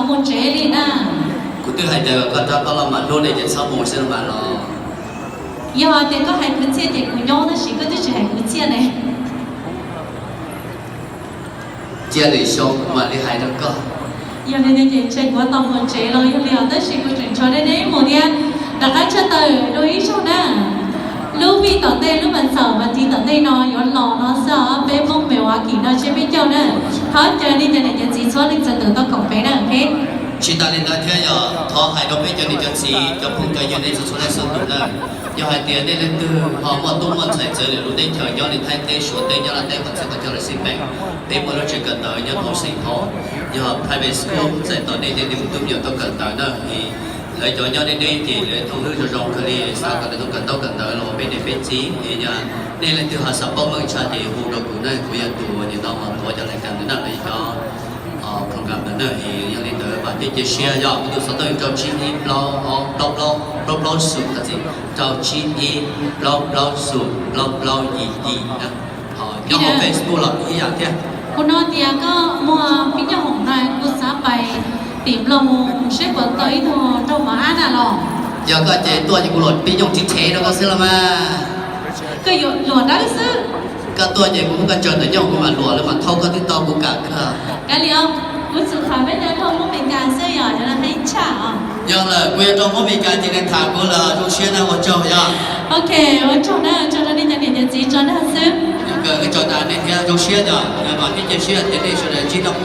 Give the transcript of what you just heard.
mus tsev li na. Kuv twb hais tias koj rov koj los mam hlub ne ces txhob mus xwb mas los. Yog tias koj hais kwv txhiaj ces kuv nyob tab sis koj twb tsis hais kwv txhiaj ne. Cia lwm xyoo mam li hais rau koj. Yog li ntawd ces ntshe kuv tau mus tsev los yog li os, tab sis kuv tseem nrhiav deb deb mus thiab. Rov qab tshaj tawm dua ib zaug na. Lub vij tom ntej, lub mas txhaum mas tiv tom ntej no yuav los no xwb os, peb Hmoob Milwaukee no seb peb caum na. Thov caw nej cov niam cov txiv txhua leej txhua tus tuaj koom peb na. Tsis tas li ntawd thiab yog thov hais rau peb cov niam cov txiv cov phooj cov ywg nej txhua txhua leej txhua tus na, yog hais tias nej leej twg ho muaj tub muaj ntxhais txawv lwm lub teb chaws nyob li Thaib teb, Suav teb, nyob Laj teb, qhov txhia qhov chaw los xij peem, peb muaj lub tsev kawm ntawv nyob hauv Saint Paul, yog private school, txais tos nej tej me tub me nyuam tuaj kawm ntawv na. Lawv cov nyob deb deb ces lawv thaum lwm zoo zoo kawg li xav kom lawv tuaj kawm ntaub kawm ntawv los ua peb niam peb txiv es yog nej leej twg ho xav paub meej tshaj ces hu rau kuv na, kuv yog tus uas nim no mas tuav cov lais kas ntawd na, los yog cov program ntawd na. Es yog li ntawd vam thiab cia siab yog kuv tus xov tooj rau tsib ib plaub plaub plaub xu, rau tsib ib plaub plaub xu plaub plaub yim yim na. Nyob hauv Facebook los ib yam thiab. Kuv hnov tias koj muaj pib nyooj hoom na, kuv xav pais tim Nplog mus saib puas tau ib tug nraug mos ab na los. Yog koj ces tuaj ces kuv luam pib nyooj tsis thev rau koj xwb los mas. Koj yuav luam dawb xwb. Koj tuaj ces kuv muab koj tsaws ntawm nyooj kuv mam luam lawm mas thauj koj twb tau kuv kam kawg. Kav liam, kuv txhum qhia peb cov nraug Hmoob Meskas xwb yog cov no heev tshaj os. Yog lawm, kuv yog nraug Hmoob Meskas ces nws tham kuv lawm, zoo siab na, ua tsaug yog. Ok, ua tsaug na, ua tsaug rau nej cov niam cov txiv, tsaug dag xwb. Yog kawg, tsaug tas nej thiab, zoo siab yog, yog mam thiab cia siab tias nej sawv daws ntsib noj